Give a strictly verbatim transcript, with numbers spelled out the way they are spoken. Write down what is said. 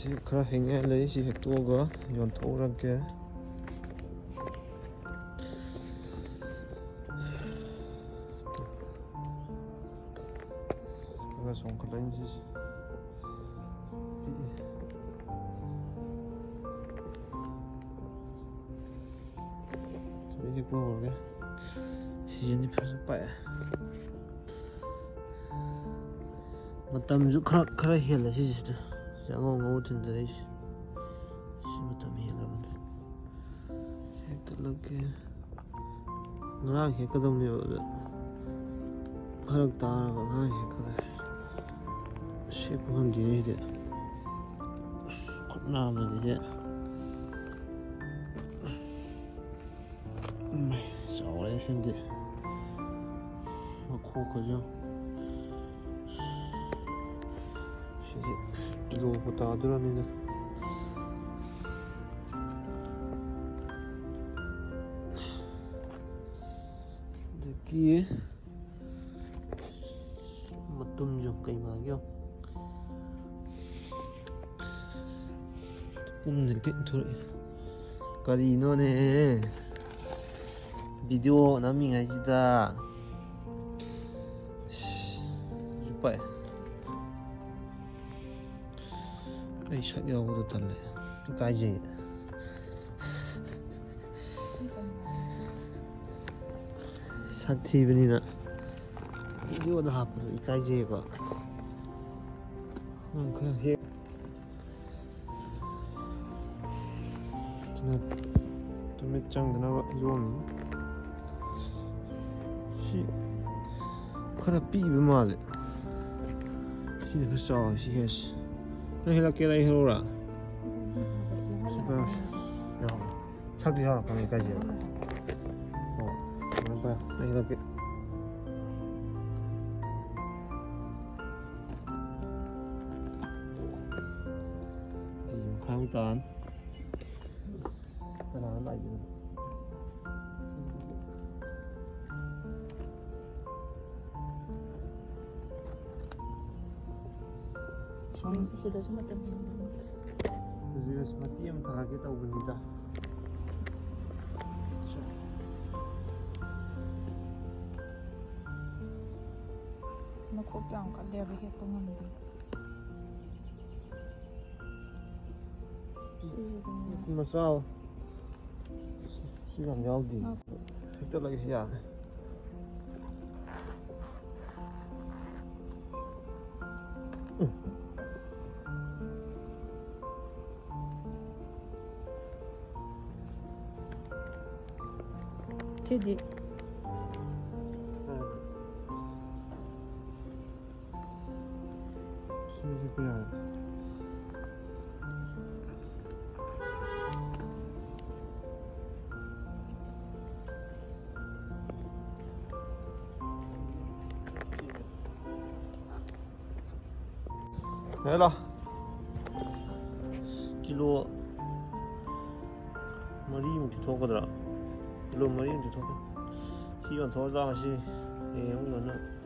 ꯁꯤ ꯈꯔ ꯍꯦꯛꯅꯤꯡꯉꯥꯏ ꯂꯩ, ꯁꯤ ꯍꯦꯛꯇꯣꯛꯑꯒ ꯌꯣꯟꯊꯣꯛꯎꯔꯒꯦ꯫ ꯈꯔ ꯆꯣꯡꯈꯠꯂꯛꯏꯅꯦ ꯁꯤꯁꯦ꯫ ꯄꯤꯛꯏ꯫ ꯁꯤꯗꯩ ꯍꯦꯛꯄ ꯍꯧꯔꯒꯦ꯫ ꯁꯤꯁꯤꯅꯤ ꯐꯖꯅ ꯄꯥꯛꯑꯦ꯫ ꯃꯇꯝꯁꯨ ꯈꯔ, ꯈꯔ ꯍꯦꯜꯂꯦ ꯁꯤꯁꯤꯗ꯫ ꯁꯤ ꯑꯉꯧ ꯑꯉꯧꯕ ꯊꯤꯟꯖꯔꯛꯏꯁꯦ꯫ ꯁꯤ ꯃꯇꯝ ꯍꯦꯜꯂꯕꯅꯦ꯫ ꯍꯦꯛꯇꯠꯂꯒꯦ꯫ ꯉꯔꯥꯡ ꯍꯦꯛꯀꯗꯕꯅꯦꯕ, ꯑꯗ ꯐꯔꯛ ꯇꯥꯔꯕ ꯉꯔꯥꯡ ꯍꯦꯛꯀꯗꯕꯁꯦ꯫ ꯁꯦꯛꯄ ꯉꯝꯗꯦꯅꯦ ꯁꯤꯗꯤ꯫ ꯈꯨꯠ ꯅꯥꯕꯅꯤꯅꯦ꯫ ꯏꯃꯥꯏ, ꯆꯥꯎꯔꯦ ꯁꯤꯃꯗꯤ꯫ ꯃꯈꯣꯛꯀꯁꯨ꯫ ꯁꯤꯗꯤ ꯀꯤꯂꯣꯕꯨ ꯇꯥꯗꯣꯔꯕꯅꯤꯗ꯫ ꯑꯗꯒꯤ ꯃꯇꯨꯝꯁꯨ ꯀꯩ ꯃꯥꯟꯒꯦ ꯌꯦꯡꯉꯣ꯫ ꯄꯨꯝꯅ ꯍꯦꯛꯇ ꯏꯟꯊꯣꯔꯛꯏ꯫ ꯀꯔꯤꯅꯣꯅꯦ? ꯚꯤꯗꯤꯑꯣ ꯅꯝꯃꯤꯉꯩꯁꯤꯗ꯫ ꯏꯁ, ꯌꯨꯄꯥꯏ꯫ ꯑꯩ ꯁꯛ ꯌꯥꯎꯕꯗꯣ ꯇꯜꯂꯦ꯫ ꯏꯀꯥꯏꯖꯩ꯫ ꯁꯛ ꯊꯤꯕꯅꯤꯅ ꯚꯤꯗꯤꯑꯣꯗ ꯍꯥꯞꯄꯗꯣ ꯏꯀꯥꯏꯖꯩꯌꯦꯕ꯫ ꯅꯪ ꯈꯔ ꯍꯦꯛ꯫ ꯁꯤꯅ ꯇꯨꯃꯤꯠ ꯆꯪꯗꯅꯕ ꯌꯣꯝꯃꯤ꯫ ꯁꯤ ꯈꯔ ꯄꯤꯛꯏꯕ ꯃꯥꯜꯂꯦ꯫ ꯁꯤꯅ ꯈꯔ ꯆꯥꯎꯋꯦ, ꯁꯤ ꯍꯦꯛꯁꯦ꯫ ꯅꯪ ꯍꯦꯛꯂꯛꯀꯦꯔꯥ, ꯑꯩ ꯍꯦꯛꯂꯛꯎꯔꯥ? ꯁꯤ ꯄꯥꯏꯌꯨ꯫ ꯌꯥꯎꯔꯦ꯫ ꯁꯛꯇꯤ ꯌꯥꯎꯔꯛꯀꯅꯤ, ꯏꯀꯥꯏꯖꯩꯕ꯫ ꯑꯣ, ꯁꯨꯃꯥꯏꯅ ꯄꯥꯏꯌꯨ꯫ ꯑꯩ ꯍꯦꯛꯂꯛꯀꯦ꯫ ꯀꯦꯖꯤ ꯃꯈꯥꯏꯃꯨꯛ ꯇꯥꯔꯅꯤ꯫ ꯀꯅꯥꯅꯣ ꯂꯥꯛꯏꯗꯨꯅ? ꯁꯤꯗꯁꯨ ꯃꯇꯝ ꯍꯦꯟꯕ꯫ ꯔꯤꯜꯁ ꯃꯇꯦꯛ ꯑꯃ ꯊꯥꯒꯠꯀꯦ ꯇꯧꯕꯅꯤꯗ꯫ ꯃꯈꯣꯛꯇꯣ ꯌꯥꯝ ꯀꯜꯂꯦꯕ, ꯍꯦꯛꯄ ꯉꯝꯗꯦ꯫ ꯁꯤꯁꯨ ꯑꯗꯨꯝ ꯌꯥꯏ꯫ ꯃꯆꯥ꯫ ꯁꯤ ꯌꯥꯝ ꯌꯥꯎꯗꯦ꯫ ꯑꯣ꯫ ꯍꯦꯛꯇꯠꯂꯒꯦ, ꯌꯥꯔꯦ꯫ ꯁꯤꯗꯤ꯫ ꯁꯤꯁꯦ ꯀꯌꯥ? ꯍꯦꯂꯥ꯫ ꯀꯤꯂꯣ ꯃꯔꯤꯃꯨꯛꯇꯤ ꯊꯣꯛꯀꯗ꯭ꯔꯥ? ꯀꯤꯂꯣ ꯃꯔꯤꯃꯨꯛꯇꯤ ꯊꯣꯛꯀꯅꯤ꯫ ꯁꯤ ꯌꯣꯟꯊꯣꯛꯑꯒ ꯉꯁꯤ ꯍꯌꯦꯡ ꯑꯃꯨꯛ ꯌꯣꯟꯅꯕ꯫